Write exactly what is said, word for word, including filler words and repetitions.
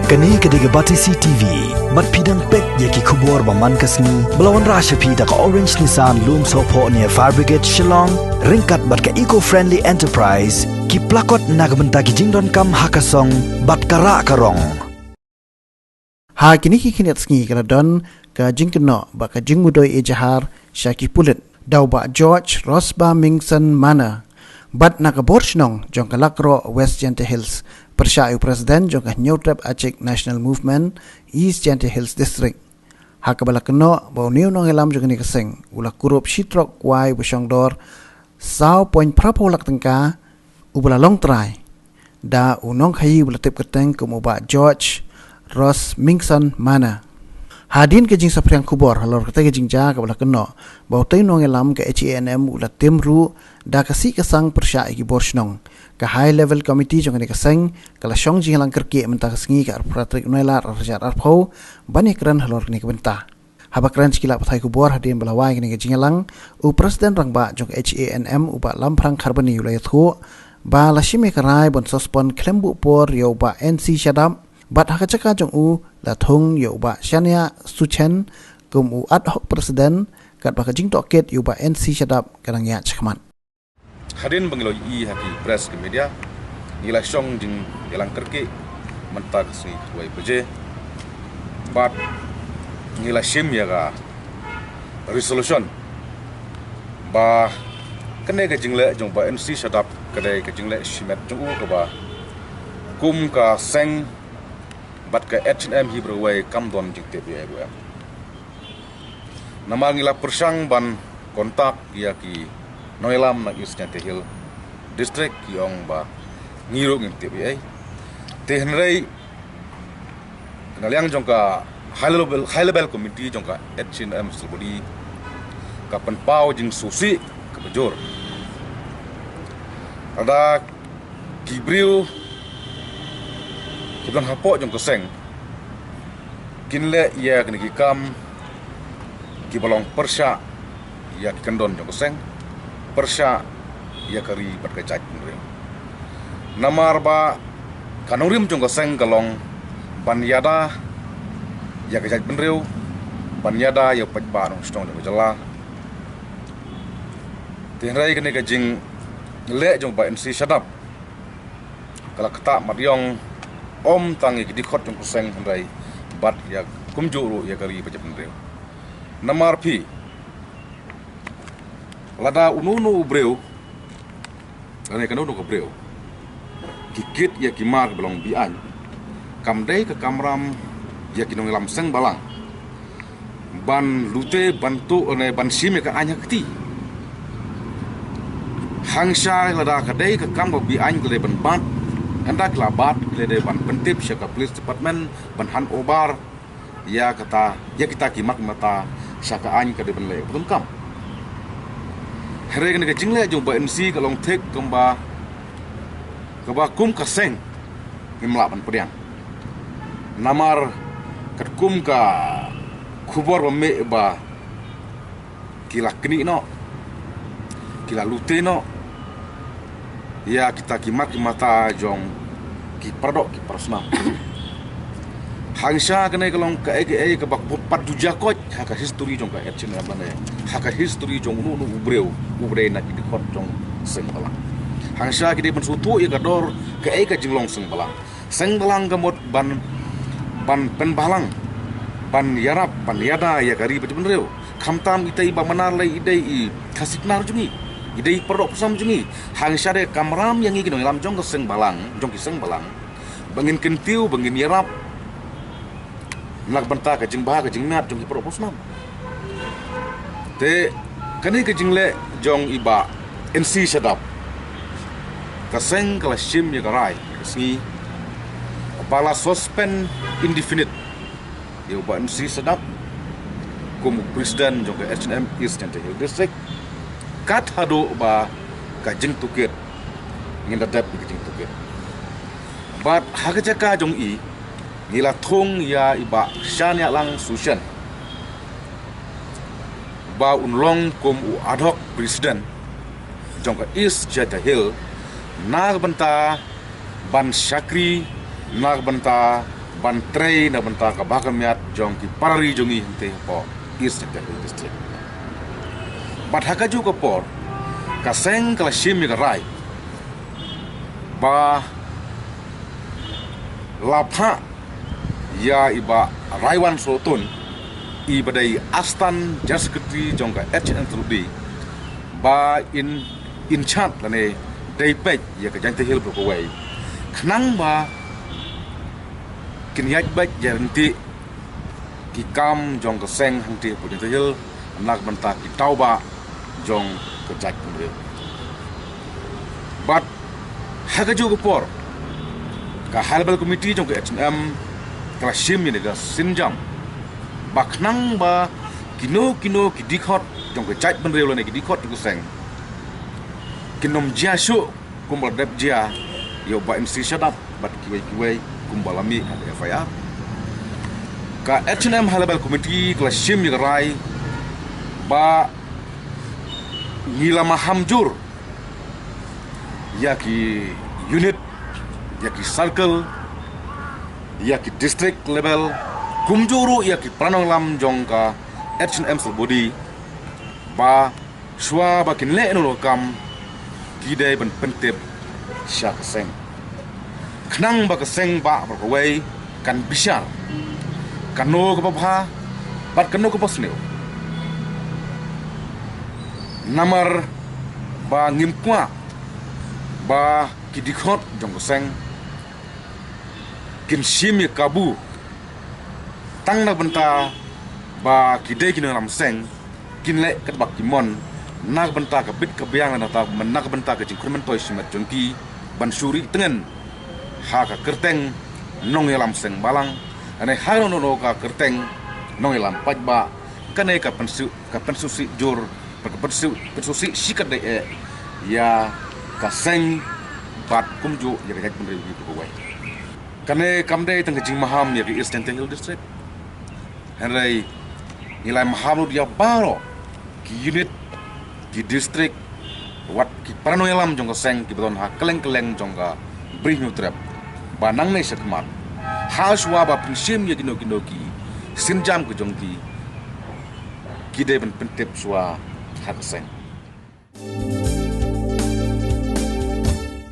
Kane ka dei ka Batesi T V. Bad phi dang peit ïa ki khubor ba man ka sngi ba la wanrah sha phi da ka Orange Nissan Lumsohphoh near Fire Brigade Shillong, ryngkat bad ka Eco Friendly Enterprise, ki plakot na ka bynta ki jingdonkam ha ka song bad ka rah ka rong. Ha kine ki khyndiat sngi ka la don ka jingkynnoh bad ka jingmudui ejahar sha ki pulit da u Bah George Rosba Mingson Mana, bad na ka bor shnong jong ka Lakroh West Jaintia Hills, pyrshah ïa u president jong ka Hynñiewtrep Achik National Movement East Jaintia Hills District. Ha kaba la kynnoh ba une u nongïalam jong kane ka seng u la kurup shi trok kwai ba shong dor saw point phra phew lak tyngka, uba la long trai da u nongkhaïi uba la tip kyrteng kum u Bah George Rosba Mingson Mana. Hadien ka jingsaphriang khubor halor katei ka jingjia kaba la kynnoh ba utei u nongïalam ka H A N M u la tim ruh da ka sih ka sang pyrshah ïa ki bor shnong, ka High Level Committee jong kane ka seng ka la shong jingïalang kyrkieh mynta ka sngi ka arphew phra tarik u Nailar arhajar arphew ban ïakren halor kane ka bynta. Haba kren sha ki lad pathai khubor hadien ba la wai kane ka jingïalang, u President Rangbah jong ka H A N M u Bah Lamphrang Kharbani u la ïathuh ba la shim ïa ka rai ban suspend khlem buh por ïa u Bah N C Shadap, bad ha ka jaka jong u la thung ïa u Bah Shaniah Suchen kum u ad hoc president, katba ka jingtohkit ïa u Bah N C Shadap ka dang ïaid shakhmat. Hadien ba ngi la ïohi ha ki press ki media, ngi la shong jingïalang kyrkieh mynta ka sngi khatwei baje. Bad ngi la shim ïa ka resolution ba kane ka jingleh jong Bah N C Shadap ka dei ka jingleh shimet jong u kaba kum ka seng bad ka H A N M hi baroh kawei kam don jingtip ïa u em. Namar ngi la pyrshang ban contact ïa ki nongïalam na East Jaintia Hills District, ki ong ba ngi ruh ngim tip ei ei. Te hynrei na liang jong ka high level, high level committee jong ka H A N M Silbudi ka pynpaw jingsngewsih kaba jur. Lada ki briew kiba don hapoh jong ka seng kin leh ïa kine ki kam kiba long pyrshah ïa ki kyndon jong ka seng, pyrshah ïa ka ri bad ka jaitbynriew. Namar ba ka nongrim jong ka seng ka long ban ïada ïa ka jaitbynriew, ban ïada ïa u paidbah nongshnong jong ka jylla. Te hynrei kane ka jingleh jong Bah N C Shadap ka la ktah mat ïong ym tang ïa ki dkhot jong ka seng hynrei bad ïa kumjuh ruh ïa ka ri bad jaitbynriew. Namar phi, lada uno uno u briew, lane kano kano ka briew ki kit ïa ki mar ba long be-aiñ, kam dei ka kamram ïa ki nongïalam seng balang ban lute, ban tuh ne ban shim ïa ka aiñ ha kti. Hangshai lada ka dei ka kam kaba be-aiñ, ka dei ban bat, ynda ki la bat ki la dei ban pyntip sha ka police department ban hand over ïa kata, ïa kita ki mat mata sha ka aiñ, ka dei ban leh ba donkam. Hynrei kane ka jingleh jong Bah N C ka long thik kumba, kaba kum ka seng ngim lah ban pdiang. Namar katkum ka khubor ba mih ba ki la knieh noh, ki la lute noh ïa kita ki mat ki mata jong ki paradoh ki parasnam. Hangshai kane ka long kaei kaei kaba pat ju jia koit ha ka history jong ka H A N M lane ha ka history jong uno uno u briew uba dei na ki dkhot jong seng balang. Hangshai ki dei ban sngewthuh ïa ka dor kaei ka jinglong seng balang. Seng balang ka mut ban, ban pynbhalang, ban ïarap, ban ïada ïa ka ri bad jaitbynriew. Khamtam itei i Bah Manar lei i dei i Khasi Khnar jong ngi, i dei i paradoh parasnam jong ngi. Hangshai dei kamram ïa ngi ki nongïalam jong ka seng balang, jong ki seng balang, ba ngin kyntiew, ba ngin ïarap na ka bynta ka jingbha ka jingmiat jong ki paradoh parasnam. Te kane ka jingleh jong i Bah N C Shadap, ka seng ka la shim ïa ka rai ka sngi ba la suspend indefinite ïa u Bah N C Shadap kum u president jong ka H A N M East Jaintia Hills District, kat haduh ba ka jingtohkit, ngin da dep ïa ka jingtohkit. Bad ha ka jaka jong i ngi la thung ïa i Bah Shaniahlang Sushen, ba un long kum u ad hoc president jong ka East Jaintia Hills, na ka bynta ban shakri, na ka bynta ban trei na bynta ka bha ka miat jong ki para ri jong ngi hangtei hapoh East Jaintia Hills District. Bad ha kajuh ka por ka seng ka la shim ïa ka rai ba la phah ïa i Bah Raiwan Sohtun, i ba dei Assistant General Secretary jong ka H N M Sylbudi, ba in, in charge lane dei peit ïa ka Jaintia Hills baroh kawei, khnang ba kin ïaid beit ïaid ryntih ki kam jong ka seng hangtei hapoh Jaintia Hills na ka bynta ki thaw bah jong ka jaitbynriew. Bad ha kajuh ka por ka High Level Committee jong ka H N M ka la shim ïa ka sienjam ba khnang ba kino kino ki dkhot jong ka jaitbynriew lane ki dkhot jong ka seng kin ym jia shuh kumba la dep jia ïa u Bah N C Shadap bad kiwei kiwei kumba la mih ha ka F I R. Ka H N M High Level Committee ka la shim ïa ka rai ba ngi la maham jur ïa ki unit, ïa ki circle, ïa ki district level, kumjuh ruh ïa ki para nongïalam jong ka H N M Sylbudi ba shuwa ba kin leh noh ka kam ki dei ban pyntip sha ka seng, khnang ba ka seng bah baroh kawei kan bishar kano kaba bha bad kano kaba sniew. Namar ba ngim kwah ba ki dkhot jong ka seng kin shim ïa kabu tang na ka bynta ba ki dei ki nongïalam seng kin leh katba ki mon na ka bynta ka bit ka biang, na ka bynta ka jingkyrmen toi shimet jong ki ban shu ri tngen ha ka kyrteng nongïalam seng balang, lane ha kano kano ka kyrteng nongïalam paidbah. Kane ka pynsu, ka pynsngewsih jur, ka pynsu, pynsngewsih shikatdei eh ïa ka seng bad kumjuh ïa ka jaitbynriew baroh kawei. Kane kam dei tang ka jingmaham ïa ka East Jaintia Hills District, hynrei ngi la maham lut ïa baroh ki unit, ki district, wat ki para nongïalam jong ka seng kiba don ha kylleng kylleng jong ka Bri Hynñiewtrep, ba nangne shakhmat ha shuwa ba pynshim ïa kino kino ki sienjam ka jong ki, ki dei ban pyntip shuwa ha ka seng.